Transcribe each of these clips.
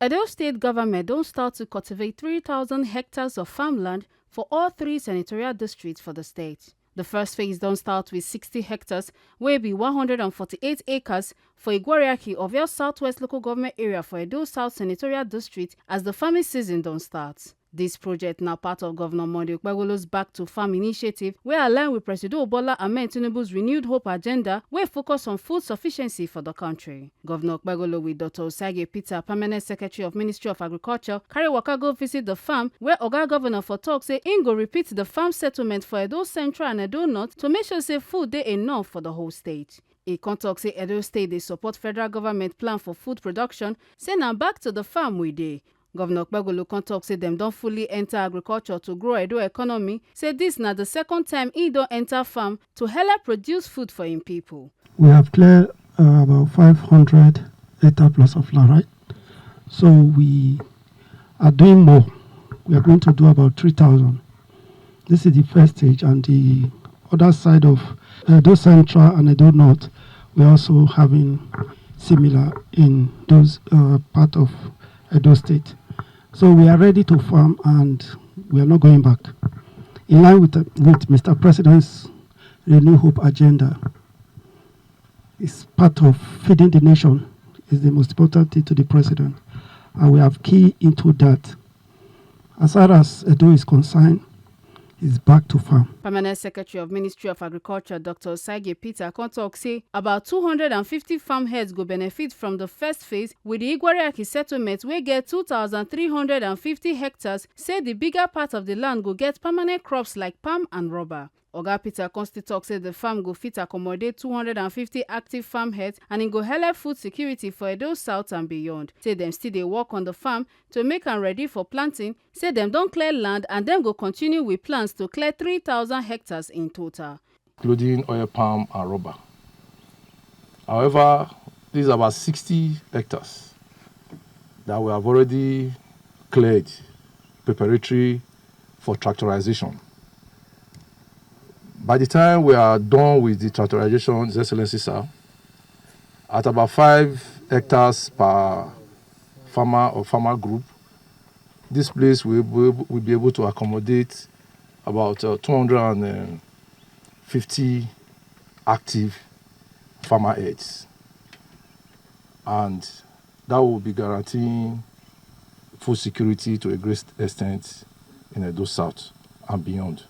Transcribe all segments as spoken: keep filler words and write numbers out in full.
Edo State government don start to cultivate three thousand hectares of farmland for all three senatorial districts for the state. The first phase don start with sixty hectares, wey be one hundred and forty-eight acres, for Igwariaki of Oyo Southwest Local Government Area for Edo South Senatorial District, as the farming season don start. This project na part of Governor Monday Okpebholo's Back to Farm initiative, wey align with Presido Bola Ahmed Tinubu's renewed hope agenda, wey focus on food sufficiency for the country. Governor Okpebholo with Doctor Osagie Peter, Permanent Secretary of Ministry of Agriculture, carry waka go visit the farm, where Oga Governor for talk say im go repeat the farm settlement for Edo Central and Edo North to make sure say food dey enough for the whole state. E come talk say Edo State dey support federal government plan for food production, say na back to the farm we dey. Governor Okpebholo come talk say dem don fully enter agriculture to grow Edo economy, say this na the second time e don enter farm to help produce food for im people. We have cleared uh, about five hundred hectare plus of land, right? So we are doing more. We are going to do about three thousand. This is the first stage, and the other side of Edo Central and Edo North, we are also having similar in those uh, part of Edo State. So we are ready to farm, and we are not going back. In line with, with Mister President's Renew Hope agenda, it's part of feeding the nation, is the most important thing to the president, and we have key into that. As far as Edo is concerned, it's back to farm. Permanent Secretary of Ministry of Agriculture, Doctor Osagie Peter, come talk say about two hundred and fifty farm heads go benefit from the first phase, with the Igwariaki settlement, wey get two thousand three hundred and fifty hectares, say the bigger part of the land go get permanent crops like palm and rubber. Oga Peter come still talk say the farm go fit accommodate two hundred and fifty active farm heads, and e go help food security for Edo South and beyond. Say dem still dey work on the farm to make am ready for planting. Say dem don clear land, and dem go continue with plans to clear three thousand hectares in total. Including oil palm and rubber. However, this is about sixty hectares that we have already cleared preparatory for tractorization. By the time we are done with the tractorization, His Excellency, sir, at about five hectares per farmer or farmer group, this place will be able, will be able to accommodate about uh, two hundred fifty active farmer heads, and that will be guaranteeing food security to a great extent in Edo South and beyond.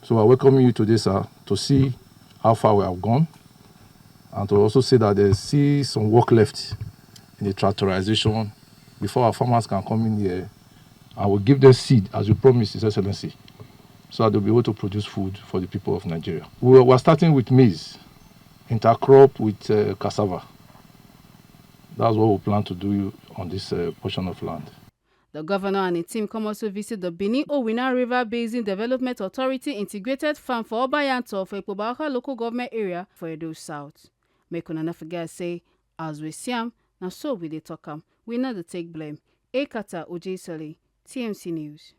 So I welcome you today, sir, to see how far we have gone, and to also say that there's still some work left in the tractorization before our farmers can come in here, and we'll give them seed, as you promised, His Excellency, so that they'll be able to produce food for the people of Nigeria. We are, we're starting with maize, intercrop with uh, cassava. That's what we plan to do on this uh, portion of land. The governor and a team come also visit the Benin Owina River Basin Development Authority integrated farm for Obayanto for Ikpoba Awka Local Government Area for Edo South. Make una no forget say, as we see am, na so we dey talk am. We no dey take blame. Ekata Ojesoli, T M C News.